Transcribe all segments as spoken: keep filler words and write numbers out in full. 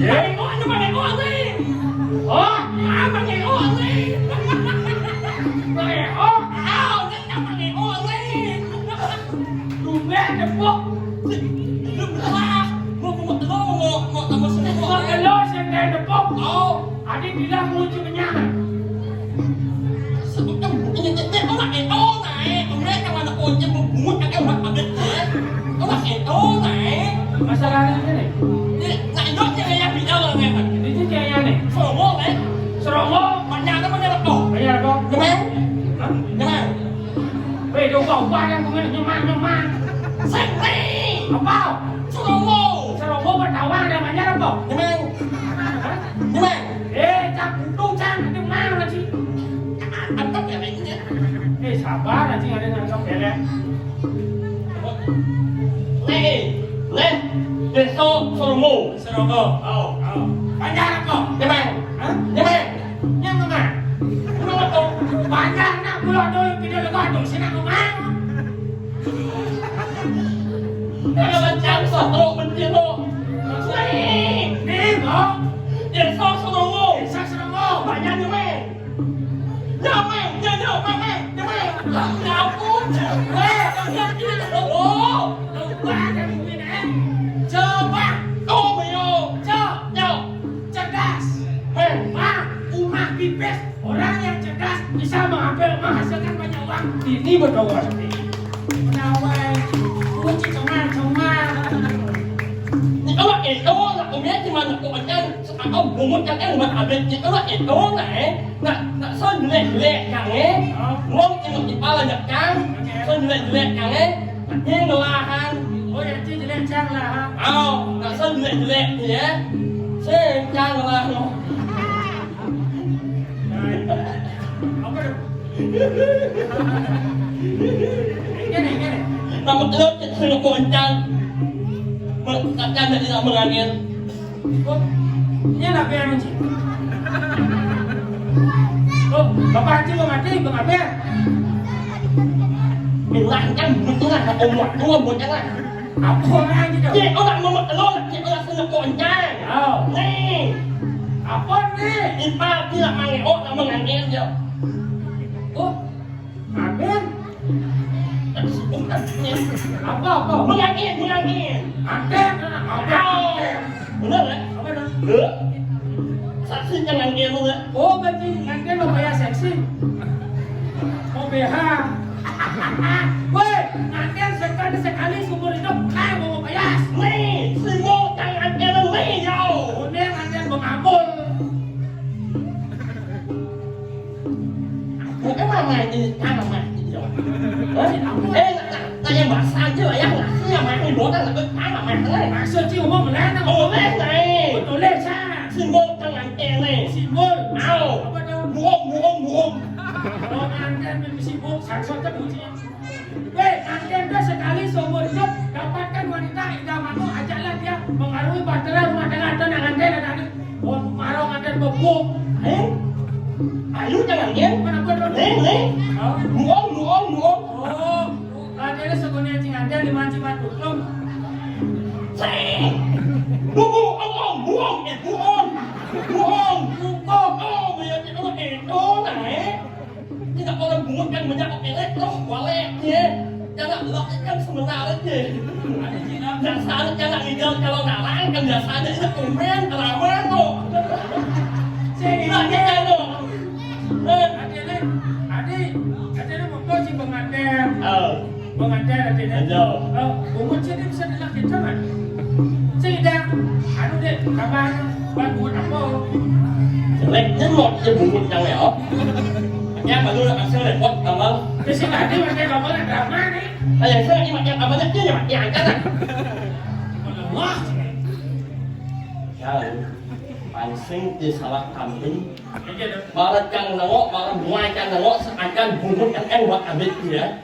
Mangeko, mangeko, Ling. Oh, ah, mangeko, Ling. Mangeko, ah, Ling, mangeko, Ling. Tumben tepuk. Lu berapa? Mau, mau, mau, mau, mau tambah semua. Mau telo sing gawe tepuk. Oh. Adi bilang lucu kenyang. Sebetulnya ini, ini orang itu naik. Kemudian yang mana kunci mau bungut, kakek orang abis, ya. Orang itu naik. Masalahnya ini. Ini, nah, itu cewek yang bicara, ya, kan? Ini ceweknya nih. Serombong, eh. Serombong. Banyak apa, banyak apa? Banyak apa? Nyemang. Hah? Nyemang. Weh, dia ubah-ubah kan, kemudian nyemang, nyemang. Sing. Apa? Serombong. Serombong bertawan, ada banyak apa? Nyemang. Hah? Nyemang. Eh, cak kudu, cak, nanti mang lagi. Angkat ya, lainnya. Eh, sabar, nanti ada yang angkat ya. Leh, leh, desa Serombong. Serombong. Oh, oh. Banjar apa? Nyemang. Hah? Nyemang. Nyemang apa? Banjar nak pulau dulu, kita lega dong, sini aku mang. Kalau macam satu benci lo. Nih, nih, Bang. Desa Serombong. Desa Serombong. Banyak nyemang. Nyameng, nyameng, nyameng, nyameng. Ya ampun. Weh, jangan gitu. Oh. Coba, jangan gini, eh. Coba. Oh, Mio. Coba. Yo. Cerdas. Heh. Wah, umah pipis. Orang yang cerdas bisa mengambil, menghasilkan banyak uang. Ini betul pasti. Nawai. Kunci cemar, cemar. Ini kalau itu, nak umnya gimana? Kok macam Aku bungut kan, eh, buat abis itu lah itu lah, eh. Nak, nak so jelek-jelek kan, eh. Wong tengok kepala je kan. So jelek-jelek kan, eh. Nak ni ngelahan. Oh, ya, cik jelek cang lah, ha. Oh, nak so jelek-jelek ni, eh. Sing cang lah, no. Apa tu? Ini, ini. Nama tu, cik, sing koncang. Takkan dia tidak mengalir. Oh, ini anak pian, Cik? Oh, bapak Cik belum mati, belum habis. Bilang kan, betulan, nak umur tua, buat jangan. Apa orang gitu? Cik, orang mau telur, cik, orang senang koncang. Oh. Ni. Apa ni? Ipar dia manggil, oh, nak menganggil dia. Oh. Amin. Apa, apa? Menganggil, menganggil. Anten, apa? Oh. Benar, eh? Apa dah? Eh? Saksi kan nganggil tu, eh? Oh, berarti nganggil lo kayak seksi. Oh, B H. Weh, nganggil sekali, sekali seumur hidup, kayak mau bayar. Ni, semua tangan kena ni, yo. Ini nganggil mengambil. Bukan mama ini, kan mama ini. Hah? Eh, nak, nak, nak yang basah aja lah, yang ngasih yang main bola, nak, kan mama ini. Maksud si umum lah, nak. Boleh, nak. Boleh, sah. Simbol tangan kene. Simbol. Au. Apa tu? Buong, buong, buong. Kalau nganten sibuk, sangsot kan kuncinya. Weh, nganten tu sekali seumur hidup, dapatkan wanita idamanmu, ajaklah dia mengarungi bahtera rumah tangga atau nak nganten anak ni. Oh, marong ada bebuk. Eh? Ayu jangan dia. Mana apa tu? Ni, ni. Oh. Buong, buong, buong. Oh, ada ni segunanya cing ada di manci batu. Sing. Buong, buong, buong, eh, buong. Buong. Buong. Oh, banyak itu, eh, tu, nah, eh. Tidak boleh bungut kan banyak kok elek loh, walek ya. Jangan elok kan sebenarnya. Biasanya jangan ngidal kalau ngarang kan biasanya itu komen ramai kok. Sing ini kan loh. Eh. Adi, adi, adi, adi, mau kau si pengantin. Oh. Pengantin adi ni. Ayo. Oh, bungut sini bisa dilaki kan? Sing dah, anu deh, kabar buat bungut apa? Jelek nyelot je bungut yang ya. Yang baru nak kasih repot tambal. Di sini tadi pakai gambar drama ni. Ayah saya ni macam apa nak dia macam angkat lah. Allah. Ya, pancing di salah kambing. Iya dah. Malah kang nengok, malah muai kang nengok, seakan bungut kan kan buat abis dia.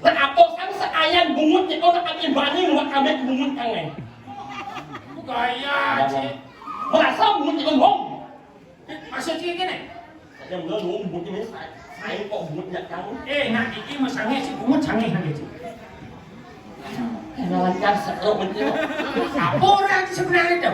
Nah, apa sang seayan bungut ni kau nak kaki bani buat abis bungut kan eh. Gaya cik. Merasa bungut ni kau. Maksud cik gini. Yang mula dua bunyi ni saya, saya kok bunyi nak tahu. Eh, nak gigi masangnya si bungut sangnya nak gigi. Kena lancar seteruk bunyi tu. Apa orang sebenarnya tu?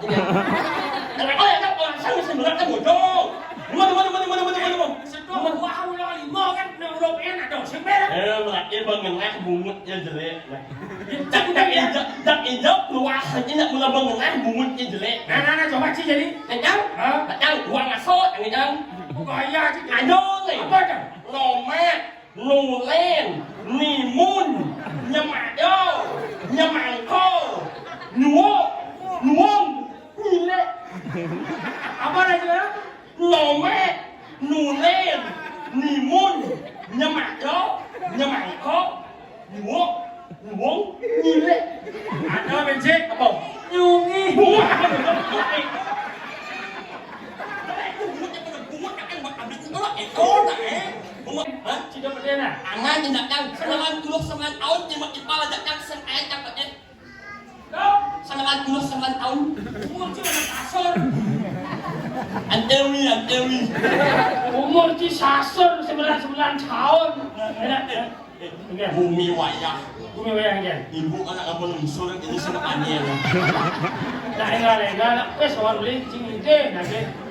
Kenapa ya, Kak? Orang saya masih berat, kan, bodoh. Gimana, gimana, gimana, gimana, gimana, gimana? Setelah buah ulah lima, kan, nak udah pengen ada, siapa, kan? Eh, laki bangenah bungutnya jelek. Nah. Dak, dak injak, dak injak, luah, ini nak mula bangenah bungutnya jelek. Nah, nah, nah, coba, Ci, jadi. Kencang? Hah? Kencang, uang masuk, kencang. Oh, bahaya, Ci. Ayo, nih. Apa, Kang? Lomet. Nulen, nimun, nyemado, nyemangko, nyuok, nyuong, nyilek. Apa lagi, ya? Lomek, nulen, nimun, nyemado, nyemangko, nyuok, nyuong, nyilek. Ada, Benjik. Apa? Nyungi. Buah. Bungut, bungut, bungut, bungut, akan buat abis itu lah, itu lah, eh. Bungut, hah? Sudah pede, nah? Aman, tidak, Kang. Sembilan puluh sembilan tahun, cuma kepala, tidak, Kang. Sen, eh, Kang, eh. Sembilan puluh sembilan tahun. Umur cuma kasur. Antewi, antewi. Umur ci sasur sembilan sembilan tahun. Enak, ya? Bumi wayah. Bumi wayah, ya. Ibu anak kamu lungsur ini sana panjang. Nah, enggak, enggak, enggak. Wes, orang beli cing ide, nah, gitu.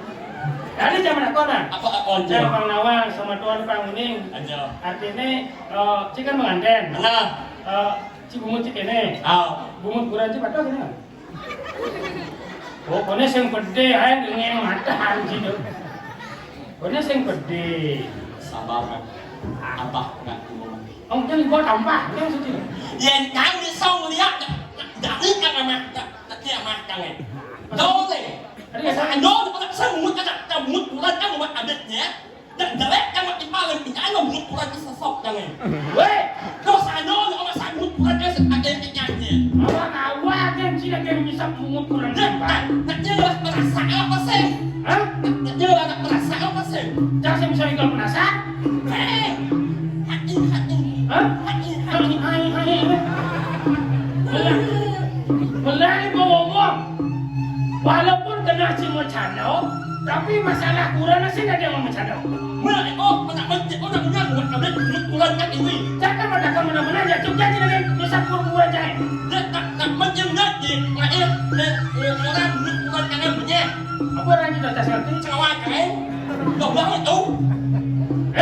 Tadi zaman aku, nah. Apa, apa, aja? Saya Pang Nawang sama Tuan Pang Uning. Aja. Artinya, eh, ci kan pengantin. Nah. Eh, ci bungut ci kene. Ah. Bungut kurang ci patok kene. Oh, kone sing pede, ae ngene mata anjing. Kone sing pede. Sabar, Kak. Tambah, Kak, ngomong. Oh, yang gua tambah, yang sedih. Yang kami song lihat, dari kan sama, tak, tak, dia mah, kan, eh. Dole. Ada yang Asa ando, tak, semut, tak, semut, bulan kan, buat adiknya. Dak jelek kan, mak ipal yang punya, anu, bungut kurang ke sesok, jangan. Weh, dosa anu, orang sanggup kurang ke sesok, ada yang nyanyi. Orang awak kan, sih, lagi misap bungut kurang. Dak, dak, dak jelas merasa apa sih? Hah? Dak jelas merasa apa sih? Jangan saya bisa ikut merasa. Eh, hati, hati. Hah? Hati, hati. Hati, hati, hati. Belah, belah ni bawa ngomong. Walaupun kena cuma canda, tapi masalah kurang sih ada yang mau canda. Mana, oh, mana, mana, oh, nak punya buat kami, buat kurang kat ini. Jangan mana kamu nak mana, ya, cukup janji lagi, bisa kurang kurang jangan. Dia tak, tak macam nak, dia, nak, eh, eh, eh, orang, buat kurang jangan punya. Apa orang kita tak ngerti? Cawa, kan? Dah bilang itu.